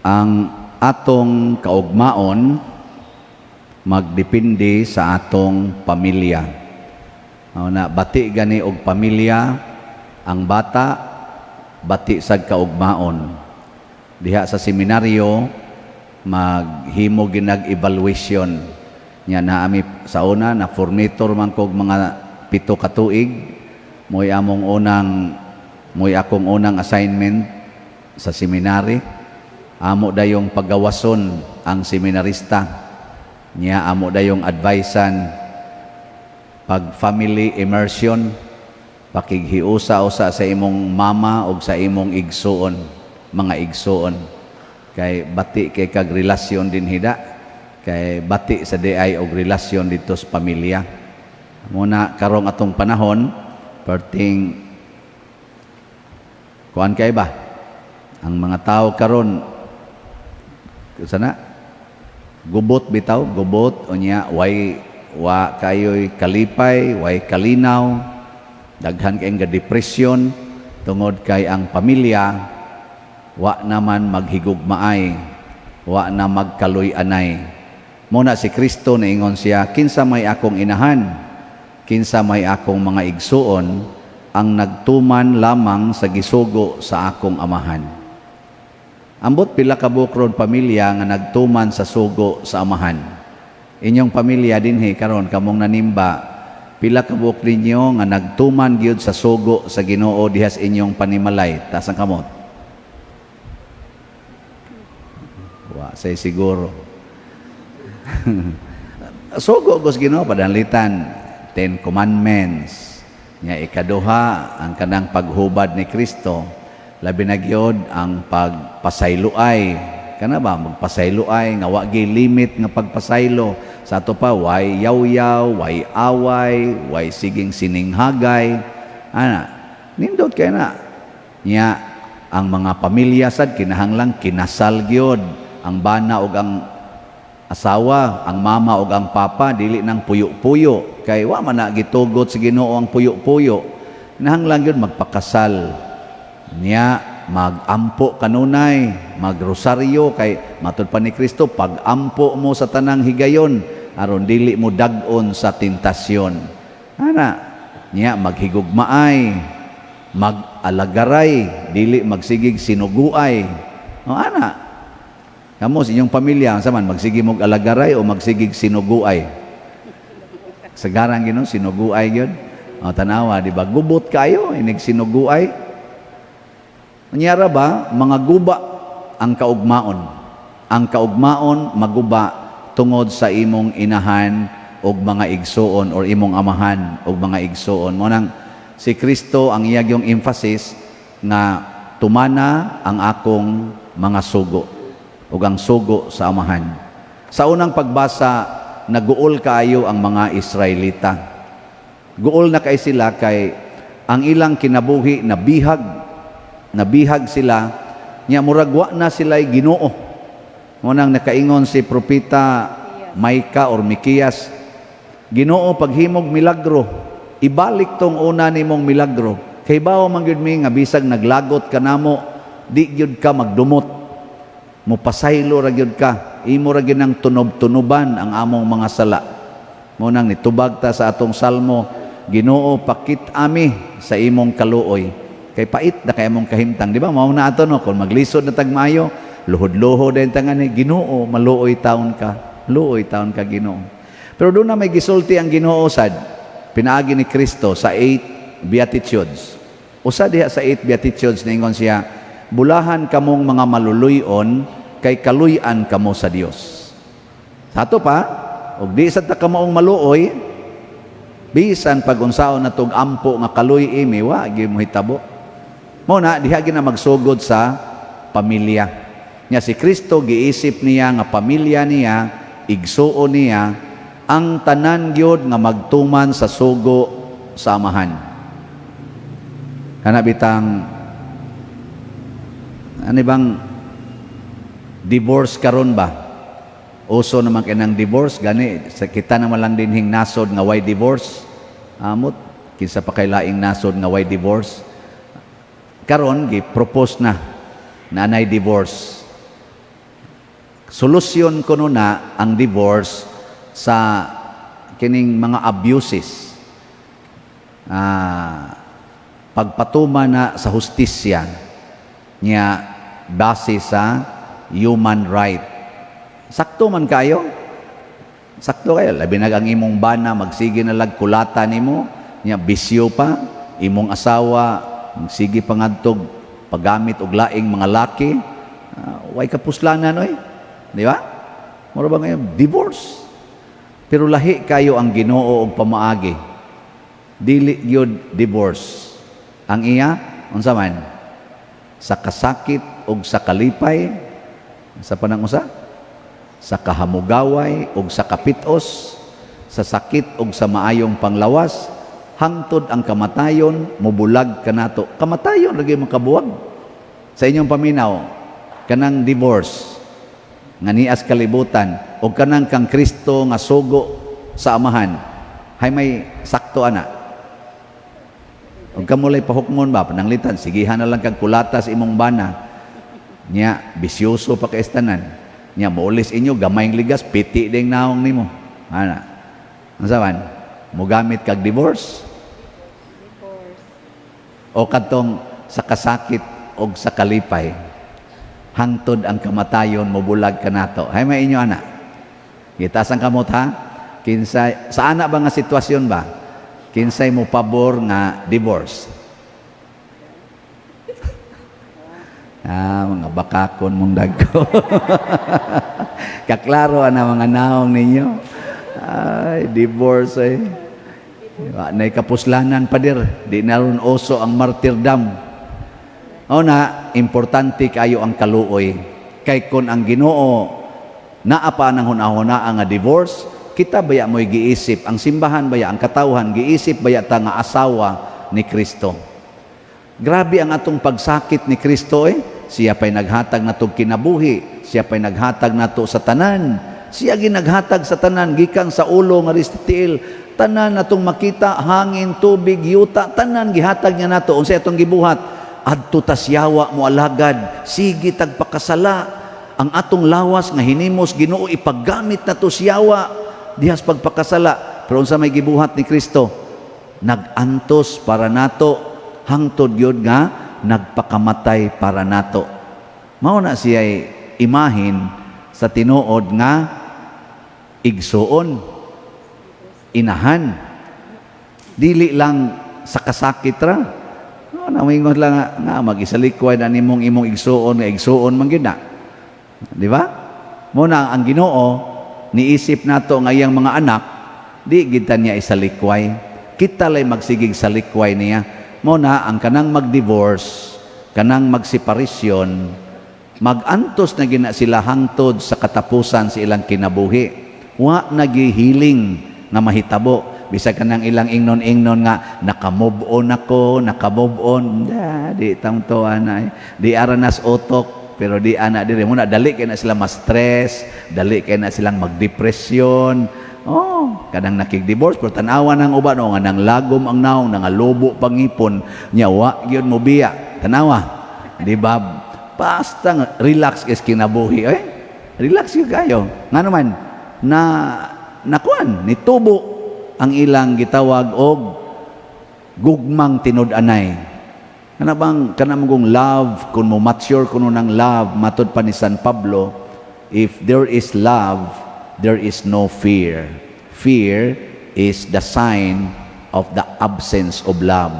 Ang atong kaugmaon magdepende sa atong pamilya. Mao na bati gani og pamilya ang bata, bati sad kaugmaon. Diha sa seminaryo maghimo ginag evaluation nya na ami sa una na formator man kog mga 7 ka tuig, mo'y akong unang assignment sa seminary. Amo dayong pagawason ang seminarista niya, amo dayong advisean pag family immersion, pakighiusa-usa sa imong mama o sa imong igsuon, mga igsuon, kay bati kay kag relasyon din hida, kay bati sa diay og relasyon dito sa pamilya. Muna karong atong panahon, perting kuan kay ba ang mga tao karon sana, gubot bitaw, gubot. Unya way wa kayo'y kalipay, way kalinaw, daghan kayong depression tungod kay ang pamilya wa naman maghigugmaay, wa na magkaluy-anay. Muna si Kristo niingon siya, "Kinsa may akong inahan, kinsa may akong mga igsuon, ang nagtuman lamang sa gisugo sa akong Amahan." Ambot pila ka buok pamilya nga nagtuman sa sugo sa Amahan. Inyong pamilya dinhi karon, kamong nanimba, pila ka buok ninyo nga nagtuman gyud sa sugo sa Ginoo diha sa inyong panimalay? Taas ang kamot. Wa say siguro. Sugo gos Ginoo padanlitan, Ten Commandments. Nya ikaduha ang kanang paghubad ni Kristo, labi na gyud ang pagpasayloay. Kana ba magpasayloay nga wa gyud limit nga pagpasaylo sa ato pa, way yaw-yaw, way away, way siging sininghagay ana, nindot kay na. Nya ang mga pamilya sad kinahanglang kinasal gyud ang bana ug ang asawa, ang mama ug ang papa, dili nang puyo-puyo, kay wa man na gitugot sa Ginoo ang puyo-puyo. Kinahanglan gyud magpakasal. Nya magampo kanunay, magrosaryo, kay matud pa ni Kristo, pag-ampo mo sa tanang higayon aron dili mo dag-on sa tentasyon. Ana, nya maghigugmaay, mag-alagaray, dili magsigig sinuguay. O ana, kamo sa inyong pamilya, unsa man, magsige mog alagaray o magsigig sinuguay? Sagaran Ginoo, sinuguay gyud. O tanawa, di ba? Gubot kayo inig sinuguay. Unyara ba, mga guba ang kaugmaon. Ang kaugmaon maguba tungod sa imong inahan og mga igsuon or imong amahan og mga igsuon. Mo nang si Kristo ang iya yung emphasis nga tumana ang akong mga sugo ug ang sugo sa Amahan. Sa unang pagbasa, naguol kaayo ang mga Israelita. Guol na kay sila kay ang ilang kinabuhi nabihag, nabihag sila nya murag wa na sila Ginoo. Mo nang nakaingon si propeta Micah or Mikias, "Ginoo, paghimog milagro, ibalik tong una nimong milagro. Kay bawo man gyud mi nga bisag naglagot ka namo, di gyud ka magdumot. Mopasaylo ra gyud ka. Imo ra gyud nang tunob-tunoban ang among mga sala." Mo nang nitubag ta sa atong salmo, "Ginoo, pakit ami sa imong kaluoy. Kay pait na kay among kahimtang." Di ba? Mao na ato, no, kung maglisod na tag maayo, luhod-luhod din tangan ni Ginoo, maluoy taon ka. Luoy taon ka, Ginoo. Pero doon na may gisulti ang Ginoo sad pinaagi ni Kristo sa eight Beatitudes. Usa diha sa eight Beatitudes, ningon siya, "Bulahan kamong mga maluluyon kay kaluy-an kamo sa Dios." Sa ato pa, og di sad ta kamaong maluoy, bisan pag unsaon na tog ampo nga kaluy imi, wa gyud mo hitabo. Mo na diha gina magsugod sa pamilya. Nya si Kristo giisip niya nga pamilya niya, igsuon niya, ang tanan gyud nga magtuman sa sugo sa Amahan. Kana bitang ano bang divorce karon ba? Uso naman kinang divorce gani sa kita naman lang dinhing nasod nga way divorce. Amot kinsa pa kay laing nasod nga way divorce? Karon gi-propose na na anay divorce. Solusyon kuno na ang divorce sa kining mga abuses. Pagpatuma na sa hustisya niya base sa human right. Sakto man kayo. Sakto kayo. Labi na ang imong bana, magsige na lag kulata nimo, nya bisyo pa, imong asawa, magsige pa ngadtog paggamit og laing mga laki, way kapuslanan oy. Di ba? Mura ba ngayon? Divorce. Pero lahi kayo ang Ginoo og pamaagi. Dili gyud divorce. Ang iya, unsa man? Sa kasakit og sa kalipay, sa panang usa? Sa kahamugaway og sa kapitos, sa sakit og sa maayong panglawas, hangtod ang kamatayon, mubulag kanato. Kamatayon lagi makabuwag. Sa inyong paminaw, kanang divorce, nga nias kalibutan, o kanang kang Kristo nga sugo sa Amahan, hay may sakto ana? Ug kamulay pahukmon ba, pananglitan, sigihan na lang kag kulata sa imong bana. Nya, bisyoso pa kay tanan. Nya, muulis inyo, gamayng ligas, piti ding naong nimo. Ana. Unsa man? Mugamit kag divorce? Divorce. O kadtong sa kasakit og sa kalipay, hangtod ang kamatayon mobulag kanato? Hay may inyo ana? Gitaas ang kamot ha. Kinsay sa ana ba nga sitwasyon ba? Kinsay mo pabor nga divorce? Ah, mga bakakon mong dagko. Kaklaro ana mga naong ninyo. Ay, divorce eh. Wa nay kapuslanan, pader. Di na ron oso ang martyrdom. O na, importante kayo ang kaluoy. Kay kon ang Ginoo naa pa nang hunahuna nga divorce, kita baya mo'y giisip, ang simbahan baya, ang katawhan, giisip baya ta nga asawa ni Kristo? Grabe ang atong pagsakit ni Kristo eh. Siya pa'y naghatag natog kinabuhi, siya pa'y naghatag nato sa tanan. Siya ginaghatag sa tanan gikan sa ulo nga sa tiil. Tanan natong makita, hangin, tubig, yuta, tanan gihatag niya nato. Unsay atong gibuhat? Adto tas yawa mo alagad, sige tagpakasala. Ang atong lawas nga hinimos Ginoo ipaggamit nato siyawa dihas pagpakasala. Pero unsa may gibuhat ni Kristo? Nag-antos para nato hangtod gyud nga nagpakamatay para nato. Mao na siya imahin sa tinuod nga igsuon, inahan. Dili lang sa kasakit ra. No, namingon lang nga mag-isalikway na nimong imong igsuon nga igsuon man gyud na. Di ba? Mo na ang Ginoo niisip nato nga iyang mga anak di gid ta niya isalikway. Kita lay magsigig salikway niya. Mo na ang kanang mag-divorce, kanang magseparasyon, magantos na gina sila hangtod sa katapusan sa ilang kinabuhi. Wa nagihiling nga mahitabo. Bisag kanang ilang ingnon-ingnon nga naka-move on ako, naka-move on. Da, di tamto ana eh. Di aranas utok, pero di ana diri muna dali kay na sila ma-stress, dali kay na silang magdepresyon. Oh, kanang nakig-divorce pero tan-awa nang uban oh, nga nang lagom ang naong, nangalubo pangipon nya wa gyud mo biya. Tanawa. Di ba? Basta nga, relax is kinabuhi eh. Relax gyud kayo. Ngano man na nakuan nitubo ang ilang gitawag og gugmang tinud-anay. Kana bang kana mong love kung mo mature kuno ng love, matud pa ni San Pablo, if there is love, there is no fear. Fear is the sign of the absence of love.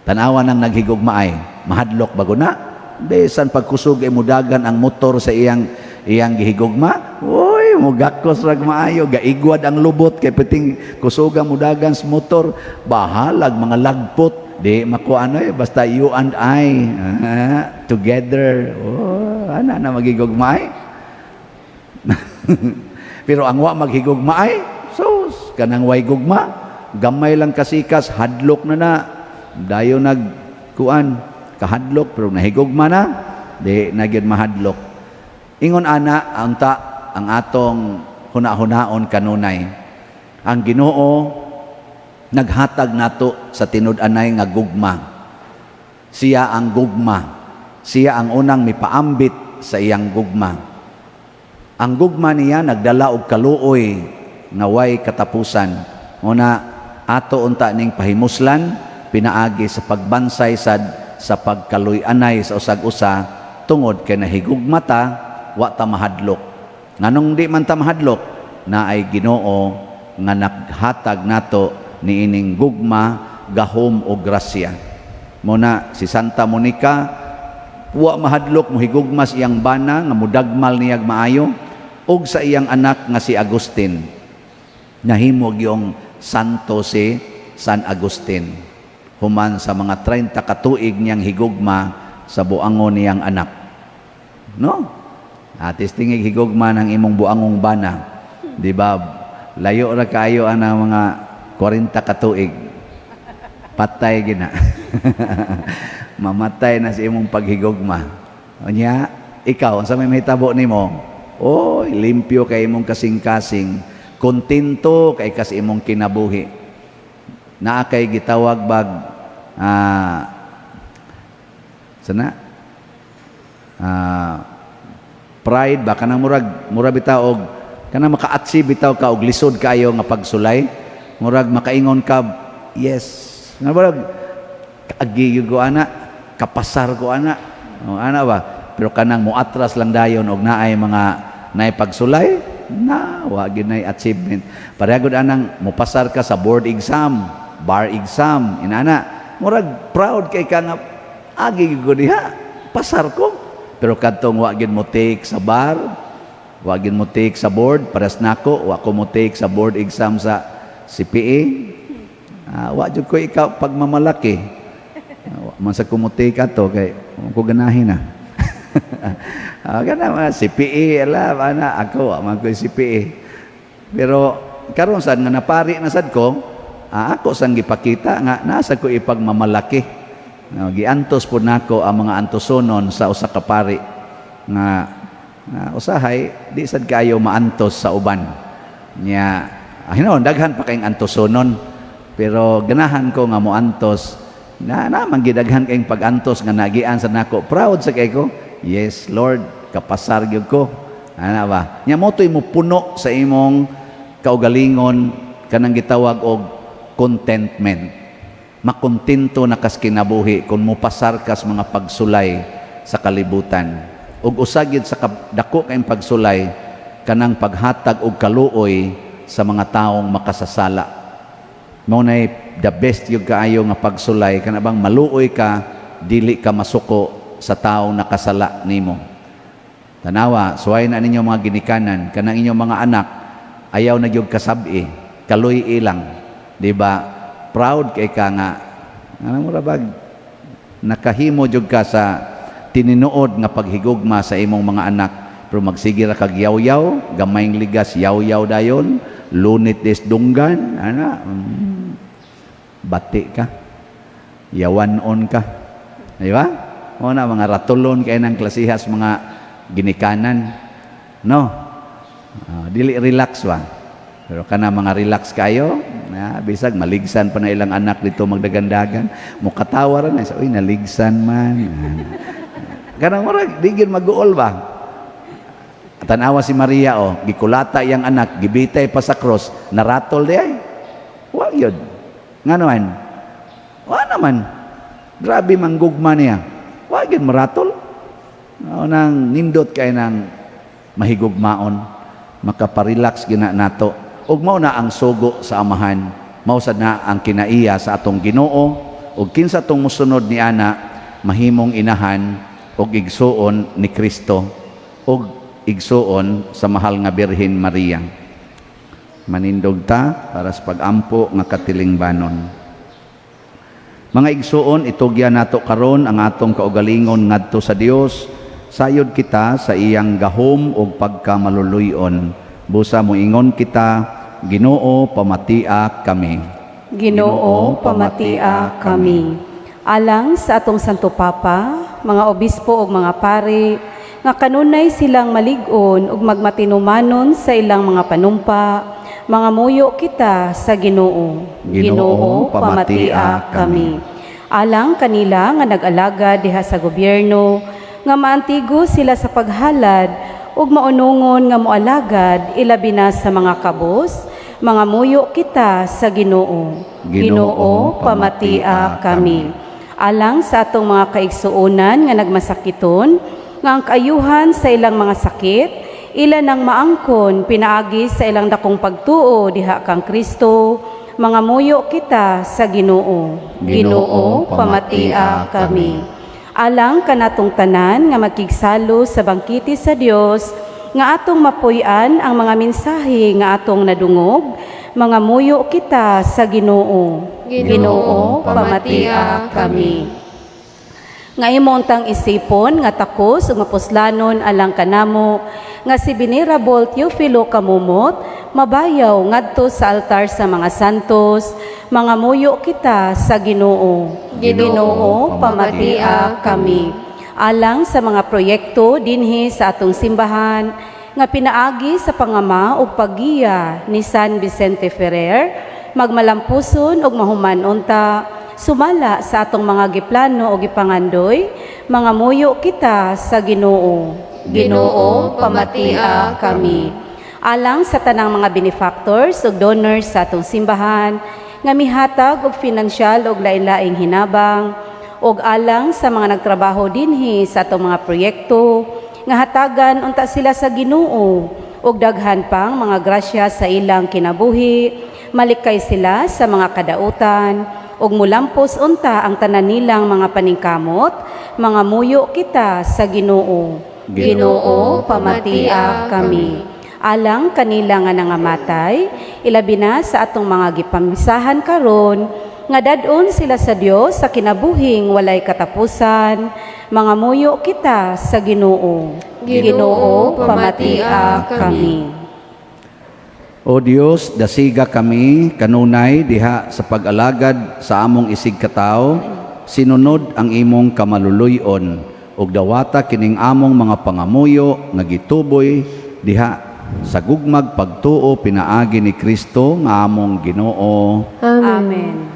Tanawa nang naghigugmaay, mahadlok bago na. Bisan pagkusog ay mudagan ang motor sa iyang iyang gihigugma. Uy, mugakos rag maayo, gaigwad ang lubot kay piting kusuga mudagan sa motor, bahalag mga lagpot. Di makuha ano eh, basta you and I together. Oh, ana na magigugmaay. Pero ang wa maghigugmaay, sus, kanang way gugma, gamay lang kasikas, hadlok na na. Dayon nag kuan, kahadlok pero nahigugma na, di na gyud mahadlok. Ingon ana unta ang atong huna-hunaon kanunay. Ang Ginoo naghatag nato sa tinud-anay nga gugma. Siya ang gugma. Siya ang unang mipaambit sa iyang gugma. Ang gugma niya nagdala og kaluoy nga way katapusan. Una, ato unta ning pahimuslan pinaagi sa pagbansay sad sa pagkaluy-anay sa usag-usa, tungod kay nahigugma ta, wa ta mahadlok. Nganong di man ta mahadlok? Naay Ginoo nga naghatag nato niining gugma, gahom o grasya. Muna si Santa Monica wa mahadlok mohigugma sa iyang bana nga mudagmal niyag maayo ug sa iyang anak nga si Agustin. Nahimo yung santo si San Agustin human sa mga 30 katuig niyang higugma sa buangon niyang anak. No? Atis tingig higugma ng imong buangong bana. Di ba? Layo ra kaayo ang mga 40 katuig. Patay gina. Mamatay na sa imong paghigugma. Unya, ikaw, unsa may mahitabo nimo? Oy, limpyo kay imong kasing-kasing, kontento kay kas imong kinabuhi. Naa kay gitawag bag sana pride ba, kanang murag mura bitaw og kanang maka-achieve bitaw ka og lisod kaayo nga pagsulay, murag makaingon ka, "Yes," nga murag kaagi gyud ko ana, kapasar ko ana. O, ana ba? Pero kanang muatras lang dayon og naay mga naay pagsulay na, wa gyud nay achievement. Pareha gud anang mopasar ka sa board exam, bar exam, inana, murag proud kay ka nga agi gyud ko diha, pasar ko. Pero kadtong wa gyud mo take sa bar, wa gyud mo take sa board, pares nako, wa ko mo take sa board exam sa CPA. Wa jud ko ikaw pagmamalaki. Wa man sa ko mo take ato kay wa ko ganahin na. Kana mga CPA ala ana, ako wa man ko CPA. Pero karon sad nga napari na sad ko, ako sang gipakita nga nasa ko ipagmamalaki. No, giantos po nako ang mga antosonon sa usa ka pari nga usahay di sad kayo maantos sa uban. Nya hinuon daghan pa kayong antosonon, pero ganahan ko nga moantos na naman gidaghan kayong pag-antos nga nagian sa nako. Proud sa kay ko. "Yes, Lord, kapasar gyud ko." Ana ba? Nya mo to'y mo puno sa imong kaugalingon kanang gitawag og contentment. Makontento na kas kinabuhi kung mopasar kas mga pagsulay sa kalibutan. Ug usa gyud sa dako kayong pagsulay, kanang paghatag og kaluoy sa mga taong makasasala. Mao nay the best yung kaayo nga pagsulay, kana bang maluoy ka, dili ka masuko sa taong nakasala nimo. Tanawa, suway na ninyo mga ginikanan, kanang inyong mga anak, ayaw na gyud kasabi, kaluy ilang. Di ba? Proud kay ka nga, ano mo bag, nakahimo jud ka sa tinuod nga paghigugma sa imong mga anak. Pero magsige ra kag yaw-yaw, gamayng ligas, yaw-yaw dayon, lunit des dunggan, ana, bati ka. Yawan-on ka. Di ba? O na, mga ratulon kay ng klasihas mga ginikanan. No? Dili relax ba? Pero kana mga relax kayo, na bisag maligsan pa na ilang anak dito magdagandagan, mukatawa ra na, "Uy, naligsan man." Kanang murag di gyud maguol ba? Tanawa si Maria oh, gikulata iyang anak, gibitay pa sa cross, naratol di ay. Wa yun. Nga naman? Wa naman. Grabe manggugma niya. Wa gyud maratol. Mao nang nindot kay nang mahigugmaon, makaparelax gina nato. Ug mao na ang sugo sa Amahan, mao sad na ang kinaiya sa atong Ginoo, ug kinsa tong mosunod ni ana mahimong inahan ug igsuon ni Kristo ug igsuon sa mahal nga Birhen Maria. Manindog ta para sa pagampo nga katilingbanon. Mga igsuon, itugyan nato karon ang atong kaugalingon ngadto sa Dios. Sayod kita sa iyang gahom ug pagkamaluluyon. Busa moingon kita, "Ginoo, pamatia kami." Ginoo, pamatia kami. Alang sa atong Santo Papa, mga obispo ug mga pari, nga kanunay silang malig-on ug magmatinumanon sa ilang mga panumpa, mangamuyo kita sa Ginoo. Ginoo, pamatia kami. Alang kanila nga nag-alagad diha sa gobyerno, nga maantigo sila sa paghalad ug maunungon nga moalagad ilabi na sa mga kabos, mga muyo kita sa Ginoo. Ginoo, pamatia kami. Alang sa atong mga kaigsuonan nga nagmasakiton, nga ang kaayuhan sa ilang mga sakit, ila nang maangkon pinaagi sa ilang dakong pagtuo diha kang Kristo, mga muyo kita sa Ginoo. Ginoo, pamatia kami. Alang kanatong tanan nga magkigsalo sa bangkete sa Dios, nga atong mapuy-an ang mga mensahe nga atong nadungog, mga muyo kita sa Ginoo. Ginoo, pamatia kami. Nga imo untang isipon nga takos ug mapuslanon alang kanamo nga si Venerable Teofilo Camomot mabayaw ngadto sa altar sa mga santos, mga muyo kita sa Ginoo. Ginoo, pamatia kami. Alang sa mga proyekto dinhi sa atong simbahan nga pinaagi sa pangama ug paggiya ni San Vicente Ferrer, magmalampuson ug mahuman unta sumala sa atong mga giplano o gipangandoy, mga muyo kita sa Ginoo. Ginoo, pamatia kami. Alang sa tanang mga benefactors ug donors sa atong simbahan nga mihatag og finansyal ug lain-laing hinabang, ug alang sa mga nagtrabaho dinhi sa atong mga proyekto, nga hatagan unta sila sa Ginoo ug daghan pang mga grasya sa ilang kinabuhi, malikay sila sa mga kadautan ug mulampos unta ang tanan nilang mga paningkamot, mga muyo kita sa Ginoo. Ginoo, pamatia kami. Alang kanila nga nangamatay, ilabi na sa atong mga gipamisahan karon, nga dad-on sila sa Dios sa kinabuhing walay katapusan, mga muyo kita sa Ginoo. Ginoo, pamatia kami. O Dios, dasiga kami kanunay diha sa pag-alagad sa among isig katawo, sinunod ang imong kamaluluyon, ug dawata kining among mga pangamuyo nga gituboy diha sa gugmag pagtuo pinaagi ni Kristo nga among Ginoo. Amen.